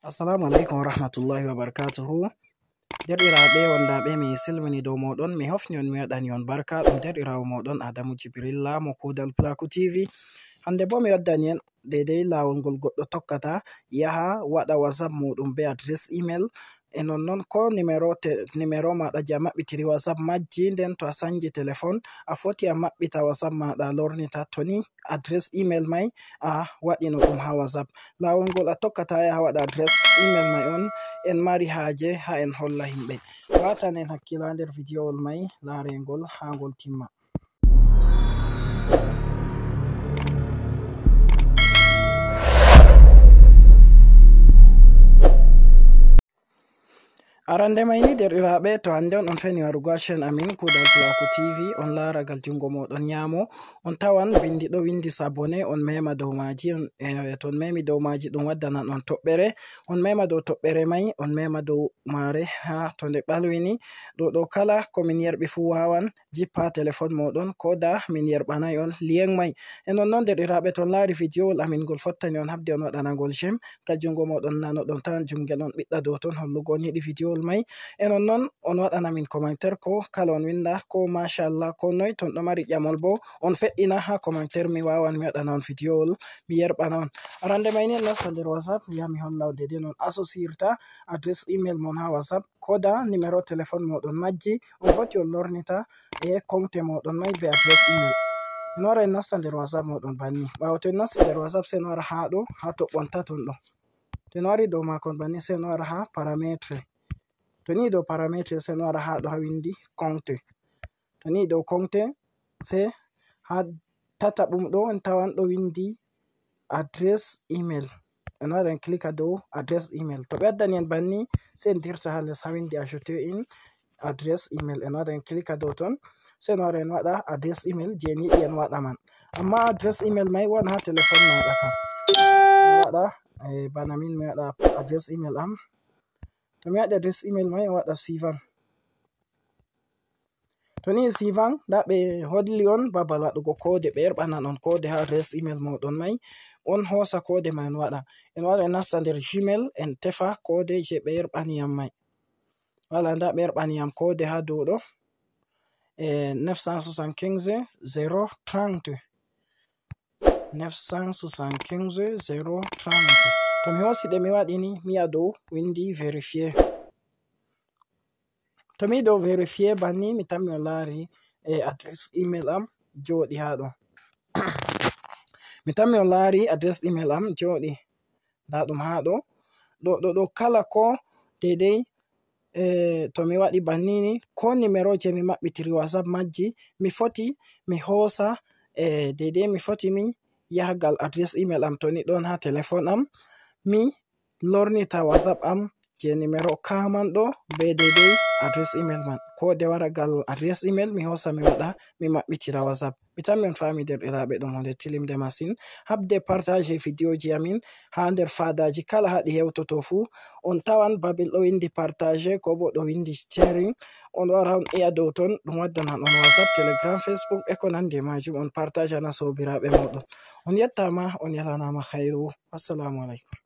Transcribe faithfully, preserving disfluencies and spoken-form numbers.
Assalamu alaikum wa rahmatullahi wa barakatuhu. Derɗiraaɓe wondaaɓe, mi silmini dow mooɗon, mi hofni on, mi waɗani on barka. Ɗum derɗiraawo mooɗon Adamu Jibrilla mo Kuudal Plaku T V. Hannde boo mi waddani en deydey laawol ngol goɗɗo tokkata yaha waɗa WhatsApp muuɗum bee adres email. E nonnon koo nimero te-, nimero maaɗa je a maɓɓitiri WhatsApp majji, nden to a sanji telefon, a foti a maɓɓita WhatsApp maaɗa, a lornita to ni adres email may a waɗino ɗum haa WhatsApp. Laawol ngol a tokkata yaha waɗa adres email may on en mari haaje haa en holla himɓe. Waatan en hakkilo haa nder vidiyowol may, laarengol haa ngol timma. Arande may ni, derɗiraaɓe, to hannde on, on feni warugo haa chaîne amin Kuudal Plaku T V, on laara gal junngo mooɗon nyaamo, on tawan binndi ɗo winndi s'abonner, on mema dow maaji, on, eh, to on memi dow maaji, ɗum waddanan on toɓɓere, on mema dow toɓɓere may, on mema dow maare haa to nde ɓalwini. Ɗo, ɗo kala ko min yerɓi fuu waawan jippa telefon mooɗon, ko da min yerɓanay on lien may. E nonnon, derɗiraaɓe, to on laari vidiyowol amin ngol fottani on haɓde, on waɗana ngol j'aime, ka junngo mooɗon nano ɗon tan, jumngel on ɓiɗɗa dow ton, hollugo on yiɗi vidiyowol may. E nonnon, on waɗana min commentaire ko kala on winnda, ko machallah, ko noy, to on ɗo mari ƴamol boo, on feɗɗina haa commentaire, mi waawan mi waɗana on vidiyowol, mi yerɓana on. Arande may ni, en nasta nder WhatsApp, mi yaha mi holla on deydey no on associirta adres email mon haa WhatsApp, ko da nimero telefon mooɗon majji, on foti on lornita e konte mooɗon may bee adres email. En wara en nasta nder WhatsApp mooɗon banni. Ɓaawo to en nasti nder WhatsApp, sey en wara haa ɗo, haa toɓɓon taton ɗo. To en wari dow maakon banni, sey en wara haa parametre. To ni dow parametre, sey en wara haa ɗo haa winndi konte. To ni dow konte, sey haa tataɓum ɗo, en tawan ɗo winndi adres email. En wara en klika dow adres email. To ɓe waddani en banni, sey en dirta haa les haa winndi ajouter une adresse email. En wara en klika dow ton, sey en wara en waɗa adres email je en yiɗi en waɗa man. Amma adres email may wona haa telefon maaɗa kam. Mi waɗa, eh, bana min mi waɗa adres email am. To mi waɗi adres email may, mi waɗa suivant. To ni suivant, nda ɓe holli on babal waɗugo koode, ɓe yerɓanan on koode haa adres email mooɗon may, on hoosa koode may on waɗa. En wara en nasta nder Gmail, en tefa koode je ɓe yerɓani yam may. Voilà, nda ɓe yerɓani yam koode haa dow ɗo. Eh, neuf cent soixante-quinze zéro trente. Neuf cent soixante-quinze zéro trente. To mi hoosi ɗe mi waɗi ni, mi yi'a dow winndi vérifier. To mi yi'i dow vérifier banni, mi tammi on laari, eh, adres email am jooɗi haa ɗo. Mi tammi on laari adres email am jooɗi. Nda ɗum haa ɗo. Ɗo, ɗo, ɗo kala ko deydey, eh, to mi waɗi banni ni, ko nimero je mi maɓɓitiri WhatsApp majji, mi foti mi hoosa, eh, deydey mi foti mi yaha gal adres email am to ni ɗon haa telefon am. Mi lornita WhatsApp am je nimero ka man ɗo be deydey adres email man. Koode wara gal adres email, mi hoosa mi waɗa, mi maɓɓitira WhatsApp. Mi tammi on faami derɗiraaɓe ɗum huunde tilimnde masin. Haɓde partage vidéo ji amin haa nder faadaaji kala haa ɗi hewtoto fuu. On tawan babil ɗo winndi partage ko boo ɗo winndi sharing. On wara on yi'a dow ton, ɗum waddanan on WhatsApp, Telegram, Facebook e ko nanndi e maajum. On partage na soobiraaɓe mooɗon. On yettaama, on yalanaama khayru. Assalamu alaikum.